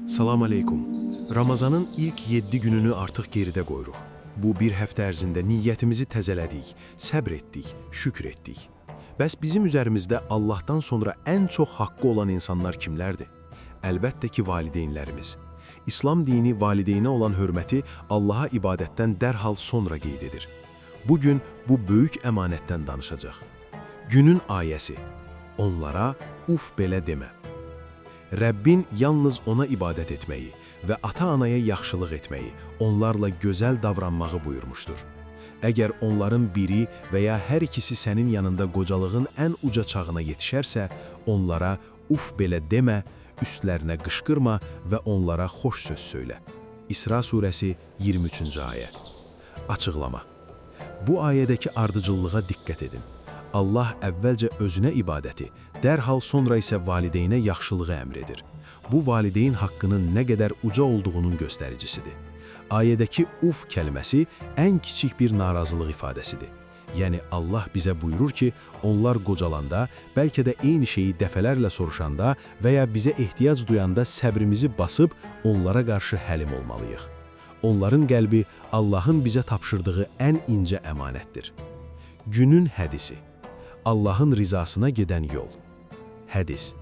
Salam aleykum. Ramazanın ilk 7 gününü artıq geridə qoyuruq. Bu bir həftə ərzində niyyətimizi təzələdik, səbr etdik, şükr etdik. Bəs bizim üzərimizdə Allahdan sonra ən çox haqqı olan insanlar kimlərdir? Əlbəttə ki, valideynlərimiz. İslam dini valideynə olan hörməti Allaha ibadətdən dərhal sonra qeyd edir. Bugün bu böyük əmanətdən danışacaq. Günün ayəsi. Onlara uf belə demə. Rəbbin yalnız ona ibadət etməyi və ata-anaya yaxşılıq etməyi, onlarla gözəl davranmağı buyurmuşdur. Əgər onların biri və ya hər ikisi sənin yanında qocalığın ən uca çağına yetişərsə, onlara uf belə demə, üstlərinə qışqırma və onlara xoş söz söylə. İsra surəsi 23-cü ayə. Açıqlama. Bu ayədəki ardıcıllığa diqqət edin. Allah əvvəlcə özünə ibadəti, dərhal sonra isə valideynə yaxşılığı əmr edir. Bu valideyn haqqının nə qədər uca olduğunun göstəricisidir. Ayədəki uf kəlməsi ən kiçik bir narazılıq ifadəsidir. Yəni Allah bizə buyurur ki, onlar qocalanda, bəlkə də eyni şeyi dəfələrlə soruşanda və ya bizə ehtiyac duyanda səbrimizi basıb onlara qarşı həlim olmalıyıq. Onların qəlbi Allahın bizə tapşırdığı ən incə əmanətdir. Günün hədisi. Allahın rizasına gedən yol. Hədis.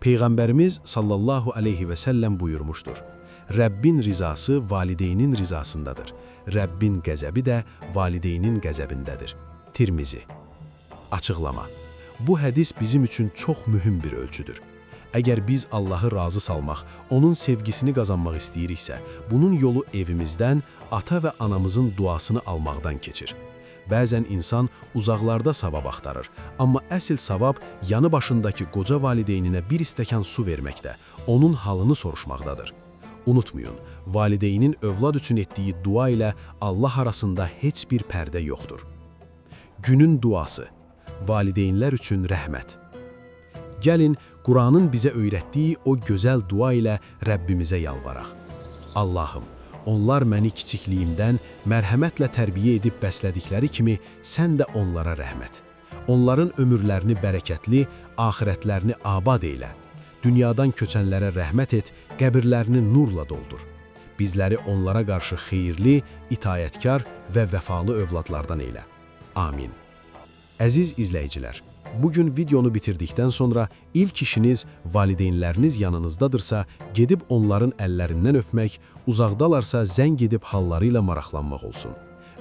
Peyğəmbərimiz sallallahu aleyhi və səlləm buyurmuşdur. Rəbbin rizası valideynin rizasındadır. Rəbbin qəzəbi də valideynin qəzəbindədir. Tirmizi. Açıqlama. Bu hədis bizim üçün çox mühüm bir ölçüdür. Əgər biz Allahı razı salmaq, onun sevgisini qazanmaq istəyiriksə, bunun yolu evimizdən, ata və anamızın duasını almaqdan keçir. Bəzən insan uzaqlarda savab axtarır, amma əsl savab yanı başındakı qoca valideyninə bir stəkan su verməkdə, onun halını soruşmaqdadır. Unutmayın, valideynin övlad üçün etdiyi dua ilə Allah arasında heç bir pərdə yoxdur. Günün duası. Valideynlər üçün rəhmət. Gəlin, Quranın bizə öyrətdiyi o gözəl dua ilə Rəbbimizə yalvaraq. Allahım, onlar məni kiçikliyimdən mərhəmətlə tərbiyə edib bəslədikləri kimi sən də onlara rəhmət. Onların ömürlərini bərəkətli, axirətlərini abad eylə. Dünyadan köçənlərə rəhmət et, qəbirlərini nurla doldur. Bizləri onlara qarşı xeyirli, itaətkar və vəfalı övladlardan eylə. Amin. Əziz izləyicilər, bugün videonu bitirdikdən sonra ilk işiniz valideynləriniz yanınızdadırsa, gedib onların əllərindən öpmək, uzaqdalarsa zəng edib halları ilə maraqlanmaq olsun.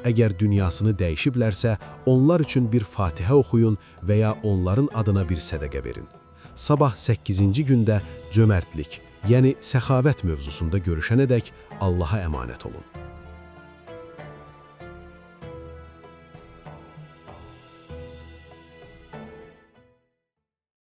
Əgər dünyasını dəyişiblərsə, onlar üçün bir Fatihə oxuyun və ya onların adına bir sədəqə verin. Sabah 8-ci gündə cömərtlik, yəni səxavət mövzusunda görüşənədək Allaha əmanət olun.